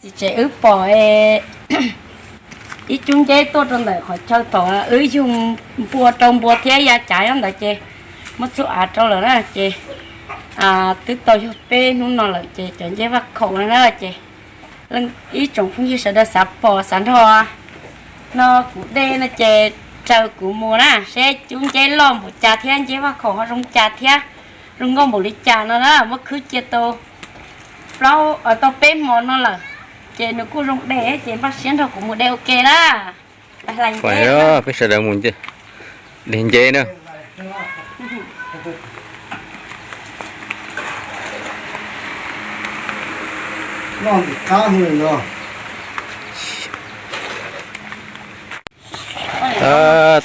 Txiv tsev wb pom ib cub nceb tuaj rau ntawm qhov chaw thaum wb yug npua rau npua thiab ya cav nyob ntawd ces muab txhub av rau lawm na ces twb tau yug peb hnub no lawm ces cov nceb vaj khaum no na ces ib tsoom phooj ywg sawv daws xav pom xav nrog no kuv de no ces raws kuv mus na seb cub nceb loj npaum cas thiab nceb vaj khaum ho zoo cas thiab zoo nkauj npaum li cas no na muab khwb cia tau plaub tau peb hmo no lawm ces nws kuj zoo de ces npaj siab nrog kuv mus de ua ke na. Peb sawv daws mus de nceb na.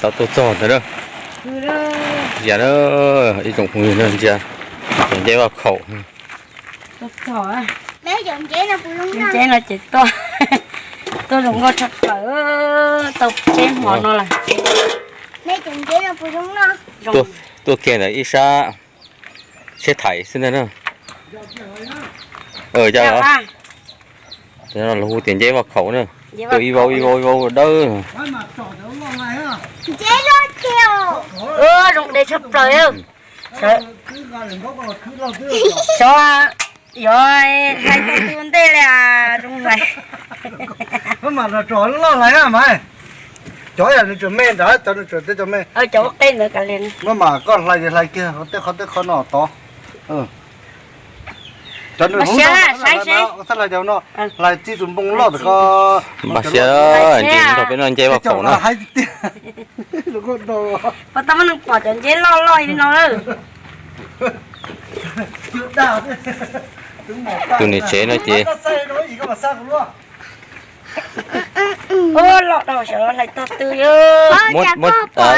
Tau tuaj txog ntawd na. Ntsia na, ib tsoom phooj ywg na ntsia cov nceb vaj khaum. Nceb no ces tuaj zoo nkauj tshaj plaws, tau peb hmo no lawm. Tuaj kiag ntawm ib sab tsheb thaim xwb ntag na. Los hu tias nceb vaj khaum na. Tuaj ib vau ib vau ib vau dawb. Zoo de tshaj plaws. Xyov yuav hais tau tus ntej li zoo hais. Maj mam los tsom loj hlais na mas. Cov yog nws tseem me nrad, cov nws tseem teb cov me. Cov ua qe ntawd kav liam. Maj mam koj hlais ces hlais kiag qhov tej qhov tej qhov no tod. Cov nws hov no, hlais cov no, hlais txij tus npoo loj tod ko. Npaj siab nrog peb noj nceb vaj khaum na. Puas tau muaj neeg pom cov nceb loj loj li no lawm? Tus niam tsev no ces loj dau sawv los hlais tog twg. Muab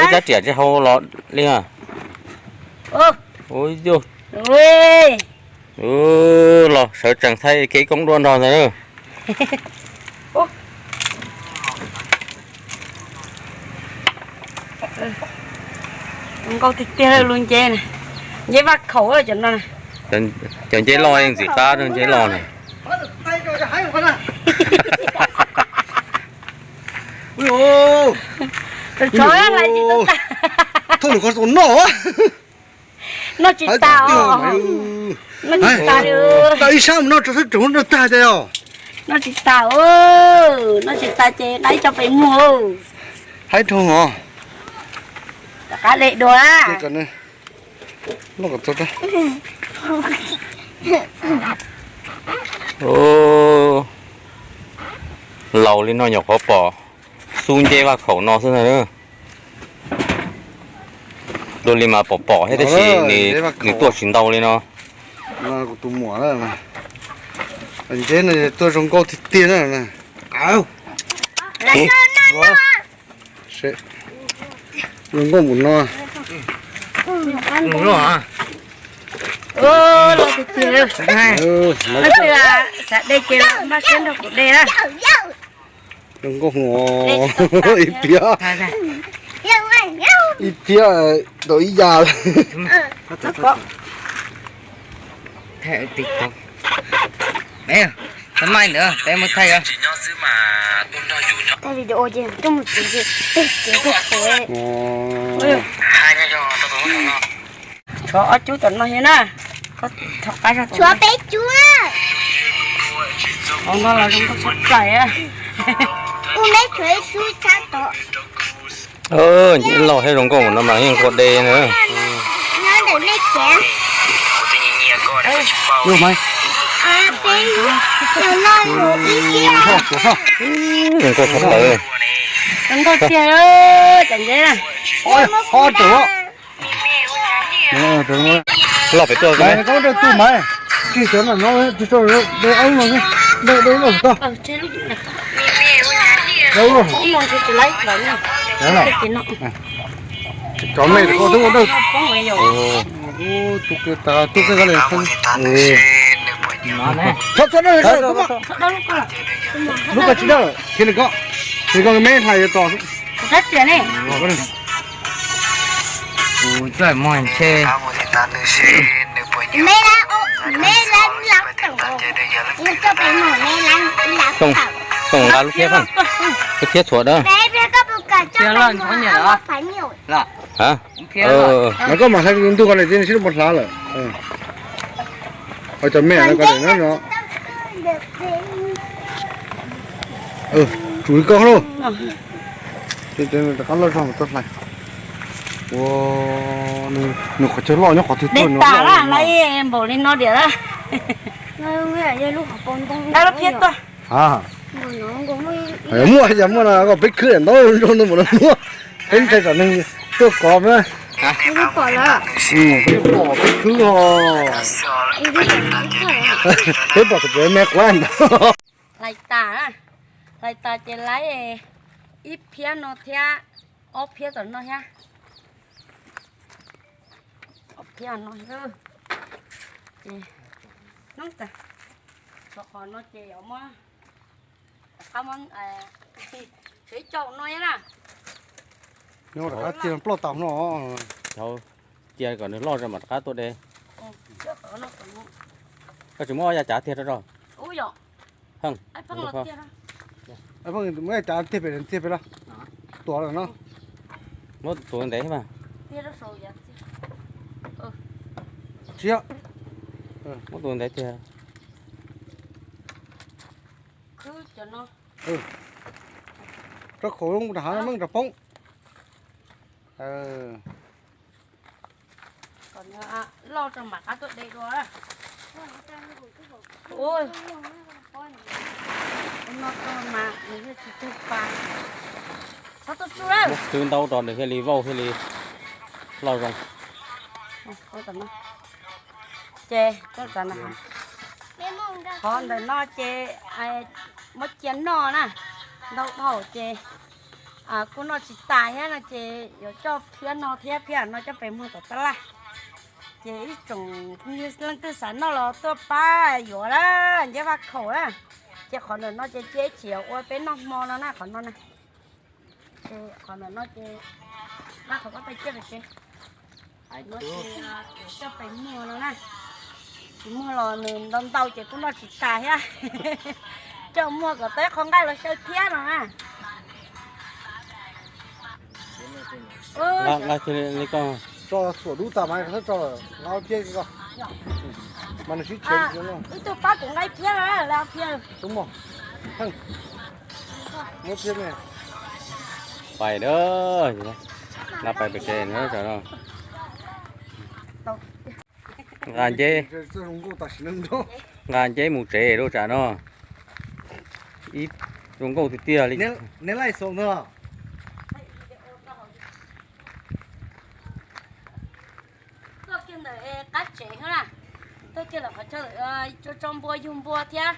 ib rab riam tsis hau los li na. Ua yug los sawv tsees thaij kev koob duaj nrog ntag. Nkauj tiag tiag lub nceb na. Nceb vaj khaum cov no. Cov nceb loj ntxim qab nceb loj na. Thauj lwm qhov tus noj. Noj tsis tas os. Noj tsis tas li. Tau ib sab mus noj rau sab tseem noj tag tiag os. Noj tsis tas, noj tsis tas ces nqa ib co pem muag. Haib dhau os. Rov qab de dua. Laus li no nyuam qhuav pom xub nceb vaj khaum no xwb ntag. Dua li mas pom pom thiab tab sis nws tuaj tsis ntau li no. Tus muam nceb no tuaj zoo nkauj tiag tiag na. Zoo nkauj mus no. Los tiag tiag. Xav de ces los npaj siab nrog kuv de na. Zoo nkauj mus ib phiab. Ib phiab tau ib yam. Thaij video ces coj mus txiv, tej txiv tej txiv. Tshuav ob cub tom no thiab na. Tshuav peb cub na. Hauv no los zoo nkauj tshaj plaws. Ub, neb tshuav ib cub tshab tod. Nceb loj thiab zoo nkauj no mas yeej kua de na. Nyob ntawm nej tsev. Zoo nkauj tshaj plaws. Zoo nkauj tiag, cov nceb na. Loj pem tuaj. Cov me, lub ko tsis dawj, khiav li ko, khiav li ko me hlais yuav tos. Kuv txawm muag ntshe. Txoom nqa lub phiab, lub phiab txhuam da. Mas koj mam hlais ntug ko lawm, sib mus hlav lawm. Cov me no. Tsum li koj lauj. Rov qab loj zog mas tuaj hlais. Ua, nws qhov chaw loj nyob qhov twg tuaj no. Npaum li no diam. Lub phiab tuaj. Muaj yog muaj no koj peb khwb ntau zoo ntau mus no muaj. Peb ntshai tsam neeg tuaj kov na. Peb pom peb khwb ho. Peb pom tus me quav ntawd. Hlais tas, hlais tas ces laib ib phiab no thiab, ob phiab tom no thiab. Ob phiab no, ces, no, qhov no ces yuav muab, rov qab muab, tshuav ib co no thiab na. Nyob rov qab cia ploj tau no. Thaum cia kom nws loj zog mam rov qab tuaj de. Koj tsis muab ob yav cav tiag rau rau. Muab cav tiag pem, tiag pem los. Tuav lawm no. Muab tus ntev mas. Tsis, muab tus ntev tiag. Rau khaum zoo rau hav no meej rau poob. Loj rau mam qab tuaj de dua. Ua, no rau mas nws yeej tsis tug pas. Txhob tuaj tsuj lawm. Muab khwb ntaub rau nws thiaj li vauj thiaj li loj zoo. Ces, qhov ntawm no ces muab cia noj na, ntau dhau ces kuj noj tsis tas thiab no ces yuav coj phiab no thiab phiab no coj pem muag tom tab laj. Ces ib tsoom leej twg xav noj los tuaj pab yuav na, nceb vaj khaum na. Ces qhov ntawm no ces cia ib chim ua peb noj hmo no na qhov no na. Ces qhov ntawm no ces, vaj khaum koj peb ciaj pem ces, no ces yuav coj pem muag no na. Tsis muag los nws ntau ntau ces kuj noj tsis tas thiab. Coj muag kom tau ib qho nqaij los xyaw thiab no na. Nqa, nqa kiag li koj. Tso xuam dub tas mas txhob tso, nqa ob phiab ko. Mas nws sib tshev. Ib tug pab kuv nqa ib phiab, lawv ob phiab. Tub mog. Muab phiab me. Pais dab, nqa pais pem tsev na tsam no. Nqa nceb, nqa nceb mus tsev rau tsam no. Ib, zoo nkauj tiag tiag li. Neb laij xaus ntag. Tuaj kiag ntawm qab tsev na, tuaj kiag ntawm qhov chaw tso npua yug npua thiab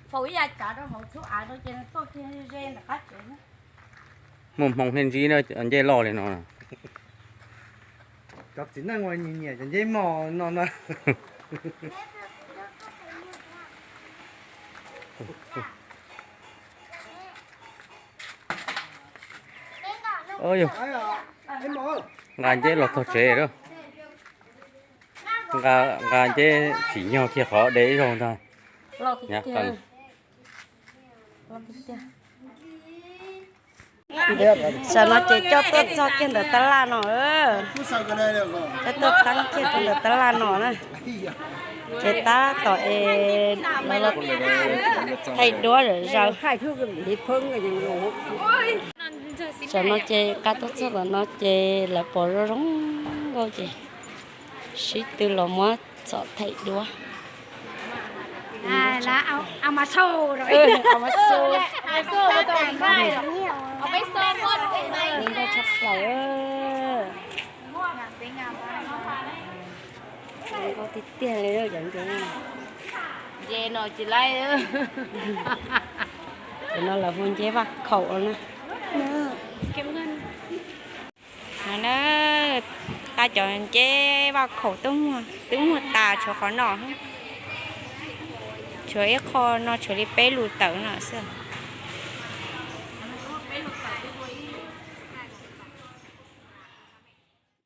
faus ib yav cav rau hauv txhub av rau ces nws tuaj kiag ze ntawm qab tsev. Muaj hmoo thiaj ntsib na, nceb loj li no. Cov txiv neej uas nyiam nyiam cov nceb mog no na. Nqa nceb los txog tsev lawm. Nqa nceb tsim nyog kiag qhov de ib zaug ntag. Tam no ces coj tuaj txog kiag ntawm tab laj no, coj tuaj txog kiag rau ntawm tab laj no na. Ces tab tom es thaij duab zom zaws. Tam no ces nqa tuaj txog tom no ces lawv pom zoo zoo nkauj ces sib tw los muab txhom thaij duab. Zoo nkauj tshaj plaws. Zoo nkauj tiag tiag li cov nceb no. Cov no lawv hu nceb vaj khaum na. No na, qab cov nceb vaj khaum twb muag tas tshuav qhov no. Tshuav ib qho no tshuav li peb lus tawm no xwb.